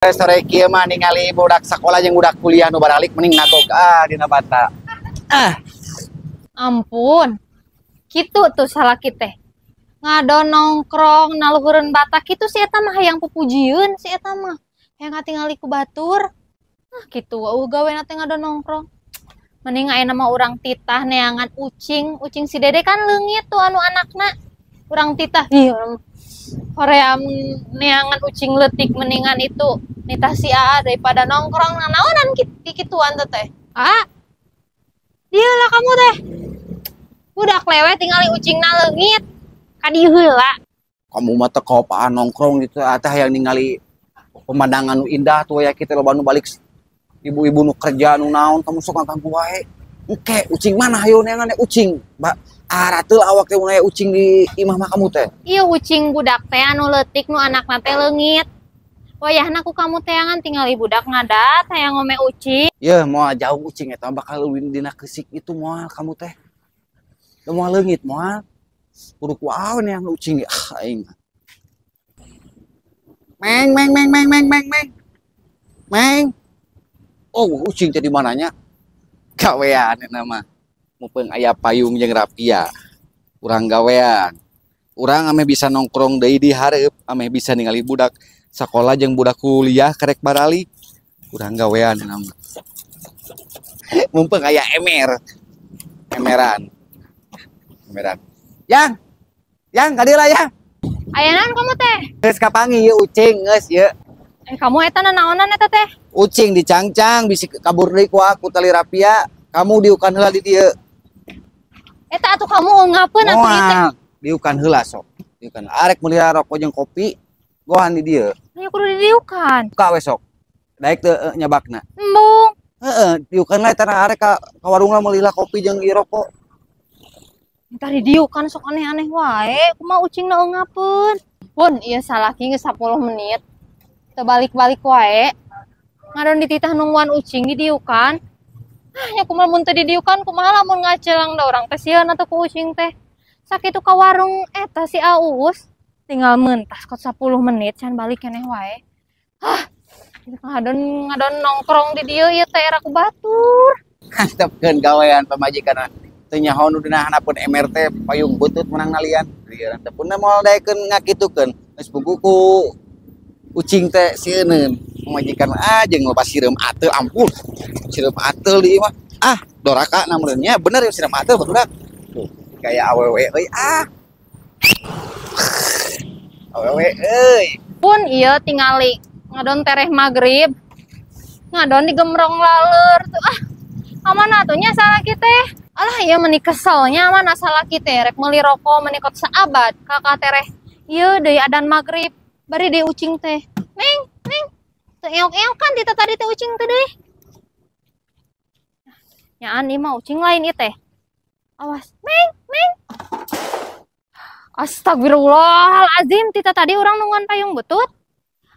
Sore kieu mah ningali budak sekolah jeung budak kuliah nu baralik mending nagog ah dina bata. Ah, Ampun. Kitu tuh salaki teh. Ngadon nongkrong na luhureun bata kitu, si eta mah hayang pupujieun, si eta mah. Hayang katingali ku batur. Ah, kitu euweuh gawena teh ngadon nongkrong. Mending ayeuna mah urang titah neangan ucing, ucing si Dede kan leungit tuh anu anakna. Urang titah, ih, hoream neangan ucing leutik, mendingan itu nitah si Aa daripada nongkrong nanaonan kikituan tuh teh. Ah, dieu lah kamu teh. Budak lewe tingali ucingna leungit. Ka dieu heula. Kamu mah teu kaopaan nongkrong gitu teh, hayang ningali pemandangan nu indah tuh ya, kita loba nu balik, ibu-ibu nu kerja nu naon, kamu sok ngaganggu wae. Engke ucing mana, hayo neangan ucing. Ba arateul awak teh mun aya ucing di imah mah kamu teh. Iya, ucing budak teh anu leutik nu anakna teh leungit. Wayahna ku kamu teangan, tingali budak ngadat hayang ngome ucing. Yeuh, moal jauh ucing eta bakal leuwih dina keusik itu, moal kamu teh. Da moal leungit moal. Kudu ku aweun yang ucing, ah aing. Meng meng meng meng meng meng meng. Meng. Oh, ucing teh di mananya? Gawean eta mah. Mumpung aya payung jeung rapia. Urang gawean. Urang ameh bisa nongkrong deui di hareup, ameh bisa ningali budak sakola jeung budak kuliah karek baralik. Urang gawean eta mah. Mumpung aya emer. Emeran. Emeran. Yang. Yang ka dieu lah, Yang. Aya naon kamu teh? Geus kapanggih ieu ucing geus ieu. Eh, kamu eta nanaonan eta teh? Ucing dicangcang bisi kabur deui ku aku tali rapia. Kamu diukan heula di dieu. Eta atuh kamu unggapeun atuh ieu teh. Moal, diukan heula sok. Diukan. Arek meuli rokok jeung kopi, gohan di dieu. Nya kudu didiukan. Buka we sok. Daek teu nyabakna? Embung. Heeh, diukan lah eta arek ka warungna meuli lah kopi jeung ieu rokok. Entar didiukan sok aneh-aneh wae, kumaha ucingna eungapeun. Pun ieu salaki geus 10 menit. Teu balik-balik wae. Ngadon dititah nungguan ucing didiukan. Ah, nya kumaha mun teu didiukan, kumaha lamun ngacelang, da urang teh sieun atuh ku ucing teh. Sakitu ka warung eta si Aus, tinggal mentas kot 10 menit can balik keneh wae. Hah, ngadon ngadon nongkrong di dieu ieu teh era ku batur. Antepkeun gawean pamajikan. Teu nyaho nu dina handapeun emer teh payung butut menang nalian. Ieu antepkeun moal daekeun ngakitukeun. Geus buku ku ucing teh sieuneun. Pamajikan ah jeung loba sireum ateul, ampun. Sireum ateul di imah. Ah, doraka na nya bener ya sireum ateul barudak. Tuh, kayak awewe euy ah. Awewe euy. Pun ieu tingali ngadon tereh magrib. Ngadon digemrong laleur tuh ah. Amana atuh nya salaki teh? Alah, ieu meni keselnya, mana salaki teh rek meuli rokok meni kot saabad kakak tereh ieu deui adan magrib bari deui ucing teh. Meng, meng. Teu eok-eok kan tita tadi teh ucing teh deui. Nyaan ieu mah ucing lain ieu teh. Awas, meng, meng. Astagfirullahalazim, tita tadi urang nungguan payung butut.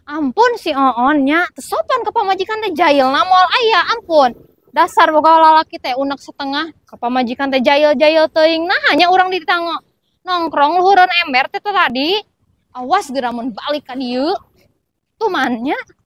Ampun si Oon nya, teu sopan ke pamajikan teh, jailna moal aya, ampun. Dasar boga lalaki teh unek setengah, ke pamajikan teh jail-jail teuing. Nah, hanya urang ditanggo nongkrong luhureun ember teh tadi. Awas geura mun balik ka dieu. Tumannya.